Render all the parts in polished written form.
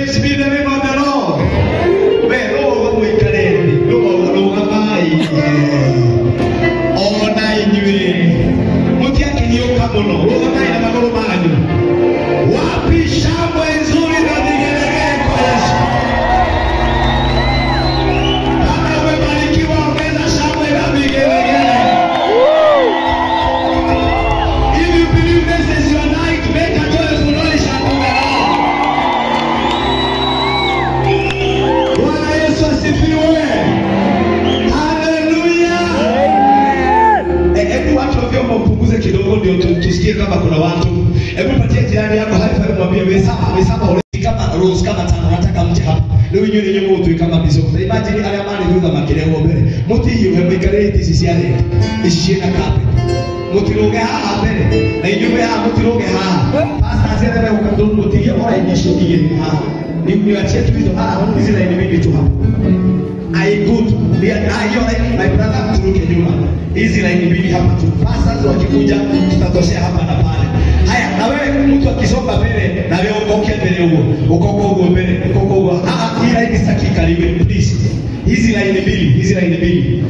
Praise be the name of the Lord. We rũgamo mũikare thĩ, rũgamai. Ona inyuĩ mũtiakĩniũka mũno, rũgamai na magũrũ manyu. Wapi shangwe nzuri na vigelegele kwa Yesu? Kama umebarikiwa, ongeza shangwe na vigelegele. If you believe this is your night, make a joyful noise unto the Lord. Bwana Yesu asifiwe. Haleluya. Hebu watu wa vyombo mpunguze kidogo ndio tusikie kama kuna watu. Hebu patie jirani yako high five, mwambie we sawa, we sawa, ule kama rose kama tano nataka mje hapa. Rĩu inyuĩ nĩ mũgũtuĩka mabico. Imagine arĩa marĩ thutha makĩrehwo mbere. Mũtihiũhe mũikarĩre itĩ ici cia rĩngĩ. Ici ciĩna carpet. Mũtirũge haha mbere. Na inyuĩ mwĩ haha mũtirũge haha. Pastors arĩa megũka mũtigie ora icio igĩrĩ haha. Niachie tu hizo haha, hizi laini mbili tu hapa. I good. Hiyo my brother turuke nyuma. Hizi laini mbili hapa tu. Pastors wakikuja tutatoshea hapa na pale. Haya, na wewe mtu akisonga mbele na wewe ukoke mbele huko. Ukoko huko mbele, ukoko huko. Ah, hii laini sitaki ikaliwe, please. Hizi laini mbili, hizi laini mbili.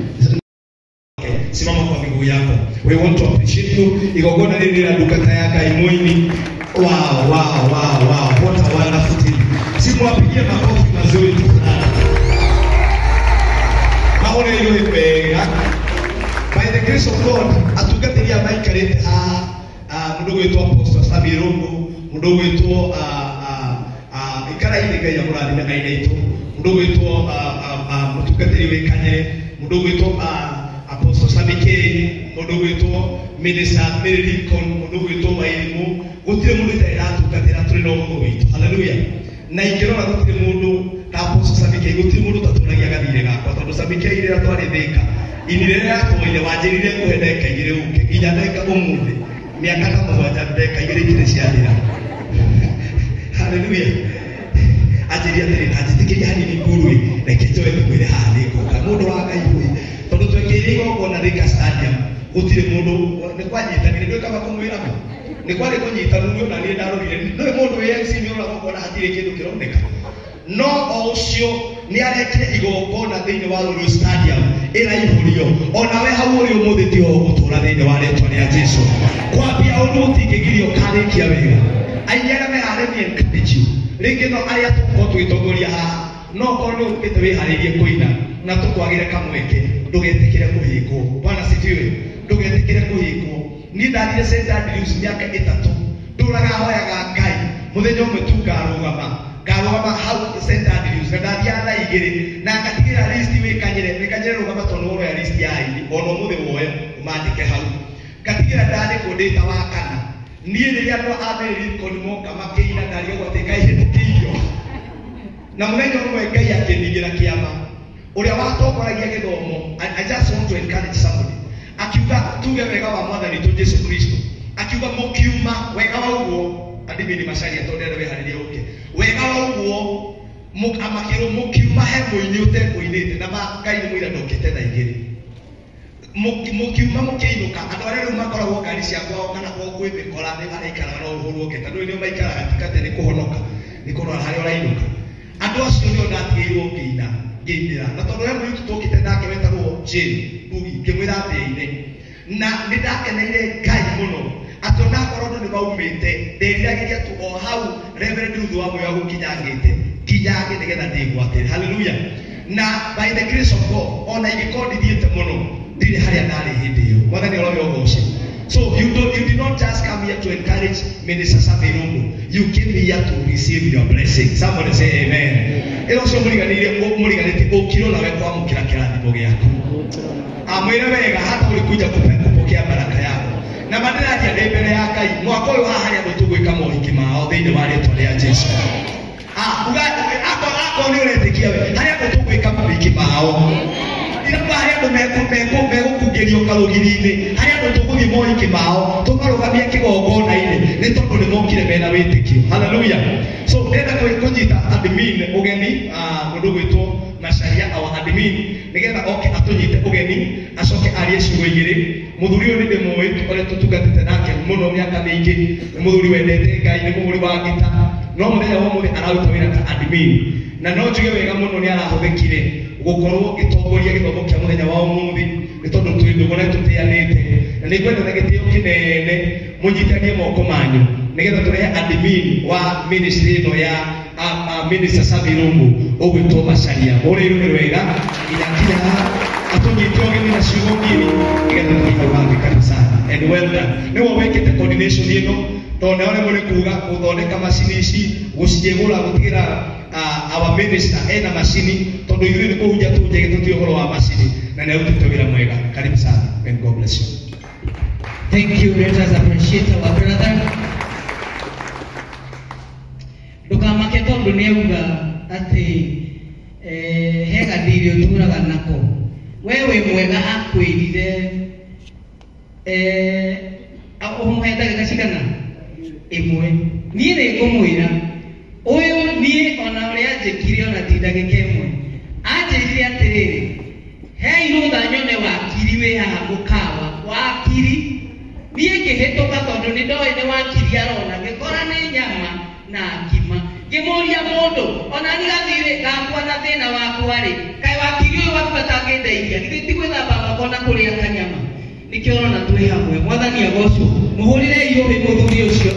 Okay, simama kwa miguu yako. We want to appreciate you. Igongona rĩrĩ rĩa ndungata ya Ngai mũini. Wow, wow, wow, wow. What a wonderful thing. Simwapigie makofi mazuri tu sana. Mahũrĩirwo wega. By the grace of God, atungatĩri aya maikarĩte haha, mũndũ ũgwĩtwo Apostle Sammy Irũngũ, mũndũ ũgwĩtwo ikara-inĩ Ngai amũrathime aina itũ, mũndũ ũgwĩtwo mũtungatĩri wĩ Kanyere, mũndũ ũgwĩtwo Apostle Sammy K, mũndũ ũgwĩtwo Minister Mary Lincoln, mũndũ ũgwĩtwo Wairimũ, gũtirĩ mũndũ itarĩ ndatungatĩra tũrĩ na ũhũthũ witũ. Hallelujah. Na ingĩrora gũtirĩ mũndũ ta Apostle Sammy K, gũtirĩ mũndũ ũtatũragia gathirĩ gakwa, tondũ Sammy K rĩrĩa twarĩ Thĩka, ini rĩrĩa yatwoire wanjĩrire ngũhe ndagĩka igĩrĩ ũke, nginya ndagĩka ũmũthĩ, mĩaka ta mũgwanja ndagĩka igĩrĩ itirĩ ciathira. Hallelujah. Anjĩrire atĩrĩ, na njĩtĩkĩria hanini nguru-ĩ, reke njoe ngwĩre haha nĩ ngũka. Mũndũ wa Ngai ũyũ, tondũ twekĩire igongona Thĩka Stadium, gũtirĩ mũndũ, nĩ kwanyitanire, ndũĩ kaba kũmwĩra ma? Nĩ kwarĩ kũnyitanwo na niĩ ndarorire, ndũĩ mũndũ wĩ MC nĩ ũroraga ũkona hatirĩ kĩndũ kĩroneka. No o ũcio nĩ arekire igongona thĩinĩ wa Ruiru Stadium ĩraihũrio, onawe hau ũrĩ ũmũthĩ tiho ũgũtũra thĩinĩ wa rĩtwa rĩa Jesu. Kwambia ũndũ ũtingĩgirio ũkarĩkia wega. Aingĩ arĩa me haha let me encourage you. Rĩngĩ no arĩa tũgũkorwo tũgĩtongoria haha, no korwo nĩ ũkĩte wĩharĩirie kũina na tũkwagĩre kamweke, ndũgetĩkĩre kũhĩngwo. Bwana sifiwe. Ndũgetĩkĩre kũhĩngwo. Niĩ ndathire St Andrews mĩaka 3, ndũraga hoyaga Ngai mũthenya ũmwe tu ngarũgama, ngarũgama hau St Andrews, na ndathiaga thaa igĩrĩ na ngatigĩra list wĩ Kanyere rũgama tondũ nĩ ũroya list ya aini, ona ũmũthĩ woe ũmandĩke hau. Ngatigĩra ndandĩkwo ndĩ ta wa kana. Niĩ rĩrĩa andũ a Mary Lincoln moka makĩina ndarigagwo atĩ Ngai hĩtũkĩirio. Na mũthenya ũmwe Ngai akĩningĩra kĩama, ũrĩa watongoragia gĩthomo, I just want to encourage somebody. Akiuga tuge wega wa Mwathani witũ Jesu Kristo. Akiuga mũkiuma wega wa ũguo, adimini macaria tondũ ndĩrenda wĩharĩrie ũke. Wega wa ũguo, amakĩrwo mũkiuma he mũini ũtekũinĩte, na Ngai nĩ mũira ndokĩte thaa igĩrĩ. Mũkiuma mũkĩinũka, andũ arĩa rĩu makoragwo ngari cia kwao kana kwao kwĩ mĩkora nĩ maraikaraga no ũhũrwo ũke, tondũ nĩo maikaraga ti atĩ nĩ kũhonoka, nĩ kũrora harĩa ũrainũka. Andũ acio nĩo ndatigĩirwo ngĩina, ngĩinĩra. Na tondũ he mũirĩtu tũkĩte nake wetagwo Jane Mbugi, ngĩmwĩra atĩ aine. Na nĩ ndakeneire Ngai mũno, atĩ onakorwo andũ nĩ maumĩte, nderiragĩria tu o hau Reverend Ruth wa Muya gũkinyangĩte, nginyange nĩgetha ndĩgwatĩre. Hallelujah. Na by the grace of God, ona ingĩkorwo ndithiĩte mũno, ndirĩ harĩa ndarĩ hĩndĩ ĩyo. Mwathani arohe ũgoci. So you did not just come here to encourage Minister Sammy Irungu. You came here to receive your blessing. Somebody say amen. Ĩno ũcio mũriganĩtie ũkirwo nawe kwamũkĩra kĩrathimo gĩaku. Amwĩre wega hata ũrĩkuja kupokea baraka yako. Na mandĩraria ndĩ mbere ya Ngai, mwaka ũyũ haha harĩ andũ tũgwĩka mohiki mao thĩinĩ wa rĩtwa rĩa Jesu. Akorwo nĩ ũretĩkia we, harĩ andũ tũgwĩka mohiki mao. Irakuwa harĩ andũ megũkungĩrio karũgiri-inĩ, harĩ andũ tũgũthiĩ mohiki mao, tũmarũgamie kĩgongona-inĩ, nĩ tondũ nĩ mokire mena wĩtĩkio. Hallelujah. So ndĩrenda kũnyita admin ũgeni, mũndũ ũgwĩtwo Macharia, our admin, nĩgetha oke atũnyite ũgeni, acoke arie ciugo igĩrĩ. Mũthuri ũyũ nĩ ndĩmũĩ, ũrĩa tũtungatĩte nake mũno mĩaka mĩingĩ, nĩ mũthuri wendete Ngai, nĩ mũhũri wa ngita, No mũthenya wa ũmũthĩ araruta wĩra ta admin, na no njuge wega mũno nĩ arahũthĩkire gũkorwo ngĩtongoria gĩthomo kĩa mũthenya wa ũmũthĩ, nĩ tondũ twĩ ndũgũ na tũtĩanĩte, na nĩ ngwenda na gĩtĩo kĩnene mũnyitanie moko manyu nĩgetha tũrehe admin wa ministry ĩno ya Minister Sammy Irungu ũgwĩtwo Macharia. Mũrĩirwo nĩ wega nginya kinya haha atũnyite ũgeni na ciugo ngiri nĩgetha tũthiĩ hau hangĩ. Karibu sana and well done. Nĩwe wĩkĩte coordination ĩno, tondũ nĩwe ũrĩa mũrĩ kuga gũthondeka macini ici, gũciĩgũra, gũtigĩra our minister ena macini, tondũ ithuĩ nĩ kũhunjia tũhunjagia, tũtiũĩ ũhoro wa macini, na nĩ arutĩte wĩra mwega. Karibu sana and God bless you. Thank you. Let us appreciate our brother. Ndũkamake tondũ nĩ auga atĩ he gathirĩ ũtũraga nako. We wĩ mwega, akwĩrire ũmũhe ndagĩka cigana? Ĩmwe. Niĩ nĩ ngũmwĩra ũyũ, niĩ ona ũrĩa anjĩkire ona ti ndagĩka ĩmwe. Anjĩrire atĩrĩrĩ, hei rũtha nyone wakiri wĩ haha mũkawa wakiri. Niĩ ngĩhĩtũka tondũ nĩ ndoĩ nĩ wakiri arona, ngĩkora nĩ nyama na ngima. Ngĩmũria, mũndũ ona ni gathirĩ gakwa na thĩna wakwa rĩ, kaĩ wakiri ũyũ waku atangĩndeithia? Githĩ ti gwĩthamba moko na kũrĩa kanyama? Nĩkĩo ũrona twĩ hamwe. Mwathani agocwo. Mũhũrĩre iũhĩ mũthuri ũcio.